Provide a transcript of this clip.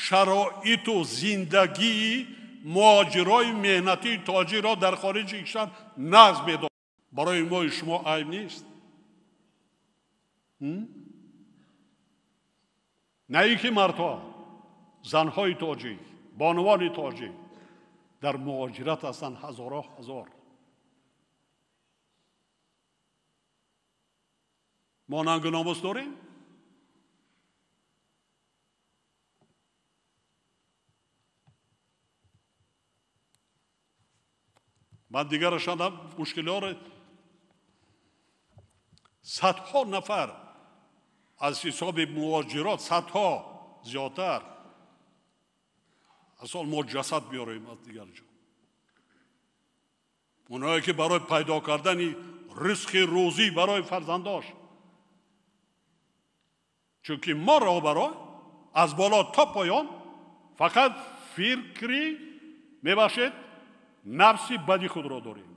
Шароиту зиндагии муҳоҷирои меҳнатии тоҷикро дар хориҷи кишвар нағз медонад. Барои мои шумо айб нест. На ин ки мардҳо, занҳои тоҷик, бонувони тоҷик дар муҳоҷират ҳастанд ҳазорҳо ҳазор. Мо нангу номус дорем? Ман дигарашонам мушкилиҳоро садҳо нафар аз ҳисоби муҳоҷирот, садҳо зиёдтар асол мо ҷасад биёрем аз дигар ҷо. Онҳое ки барои пайдо кардани ризқи рӯзӣ барои фарзандош, чунки мо роҳбаро аз боло то поён фақат фикри, мебахшед, нафси бади худро дорем.